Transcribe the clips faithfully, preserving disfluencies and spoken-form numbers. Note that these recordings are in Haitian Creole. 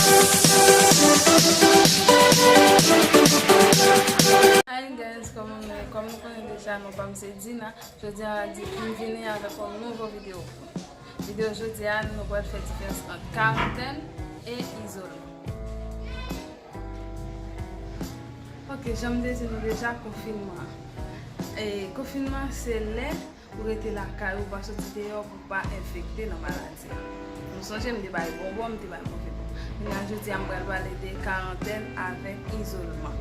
Hi guys, kòman nou ye? Kòm nou konnen deja, non pa m se Dina. Jodi a, di, m vini avèk yon nouvo videyo pou nou. Videyo jodi a, nou pral fè diferans ant karantèn e izolman. Ok, jan m te di nou deja, konfinman. E, konfinman, se lè ou rete lakay ou, pa soti deyò pou w pa enfekte nan maladi a. Nou sonje m te bay bonbon, m te bay konfinman. Kounya jodi a m pral pale de karantèn avèk izolman.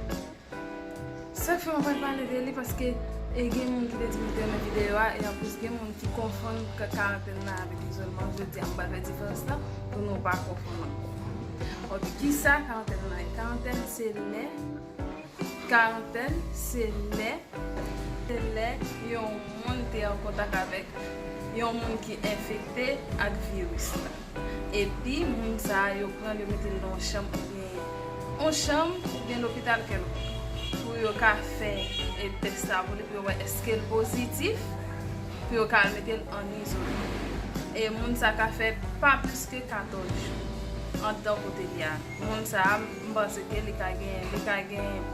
Sa k fè m pral pale de li, paske, e, gen moun ki te di m te renmen videyo a, e anplis gen moun ki konfonn ka-, karantèn nan avèk izolman. Jodi a m pral fè diferans lan pou nou pa konfonn ankò. Ok, kisa karantèn nan ye? Karantèn se lè Karantèn se lè, se lè yon moun te an kontak avèk yon moun ki enfekte ak viris la. Epi, moun sa a, yo pran l, yo mete l nan yon chanm oubyen, yon chanm oubyen lopital kèlkonk pou yo ka fè, e, tès sa pou li, pou yo wè èske l pozitif, pou yo ka al mete l an izolman. E moun sa ka fè pa plis ke katòz jou anndan kote li a. Moun sa a, m panse ke li ka gen, li ka gen,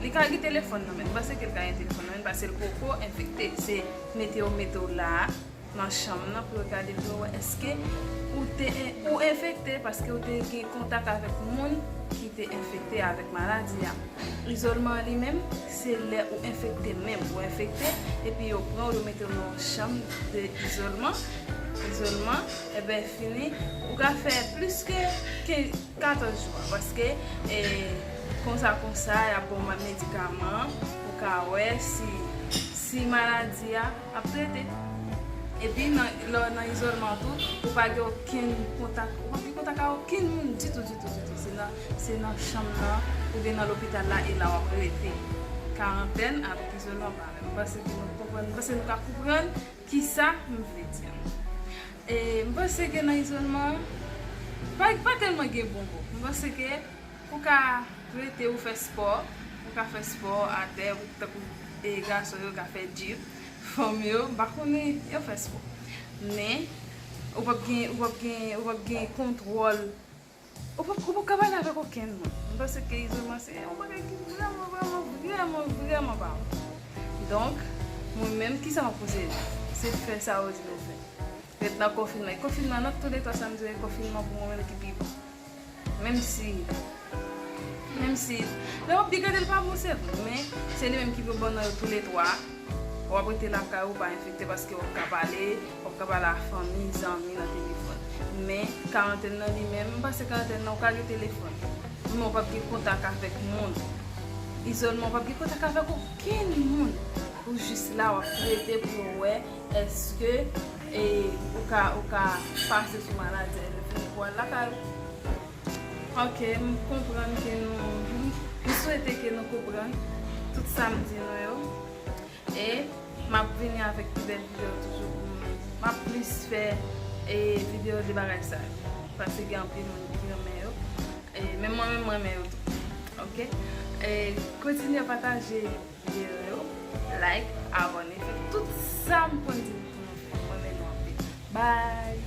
li ka gen telefòn nan men. M panse ke li ka gen telefòn nan men, paske l poko enfekte. Se mete yo mete w la a, nan chanm nan, pou yo gade, pou yo wè èske ou te, ou enfekte, paske ou te gen kontak avèk moun ki te enfekte avèk maladi a. Izolman an li menm, se lè ou enfekte menm. Ou enfekte, epi yo pran w, yo mete w nan yon chanm de izolman. Izolman, e ben, fini, ou ka fè plis ke, ke katòz jou a, paske, e, konsa, konsa, y ap ba w medikaman, ou ka wè si, si maladi a ap trete. Epi, nan, lè w nan izolman tou, ou pa gen okenn kontak, ou pa gen kontak ak okenn moun ditou, ditou, ditou. Se nan, se nan chanm nan, oubyen nan lopital la, e la w ap rete. Karantèn avèk izolman pa menm. M panse ke nou konprann, m panse nou ka konprann kisa m vle di. E, m panse ke nan izolman, pa, pa tèlman gen bon bò. M panse ke ou ka rete, ou fè spò, ou ka fè spò atè, ou tankou, e, gason yo ka fè gym, fanm yo, m pa konnen, yo fè spò. Men, ou p ap gen, ou p ap gen, ou p ap gen kontwòl. Ou p ap, ou p ap ka pale avèk okenn moun. M panse ke izolman se yon bagay ki vrèman, vrèman, vrèman, vrèman pa bon. Donk, mwen menm, kisa m ap konseye nou? Se fè sa yo di nou fè. Ret nan konfinman. E konfinman, nan toulètwa sa m di w, e konfinman pou mwen menm ki pi bon. Menm si, menm si, lè w ap byen gade l pa bon, se vre, men se li menm ki pi bon nan yo toulètwa. W ap rete lakay ou, pa enfekte, paske w ap ka pale, w ap ka pale a fanmi, zanmi nan telefòn. Men, karantèn nan li menm, m panse karantèn nan, ou ka gen telefòn. Men w p ap gen kontak avèk moun. Izolman, w p ap gen kontak avèk okenn moun. Ou jis la, w ap rete pou yo wè èske, e, ou ka, ou ka pase sou maladi a, epi fini pou w al lakay ou. Ok, m konprann ke nou, m, m swete ke nou konprann tout sa m di nou yo. E m ap vini avèk pi bèl videyo toujou pou nou. M ap plis fè, e, videyo de bagay sa yo. Paske gen anpil moun ki renmen yo. E menm mwen menm, m renmen yo tou. Ok? E kontinye pataje videyo yo, like, abòne, fè tout sa m konn di nou pou nou fè. M renmen nou anpil. Bye!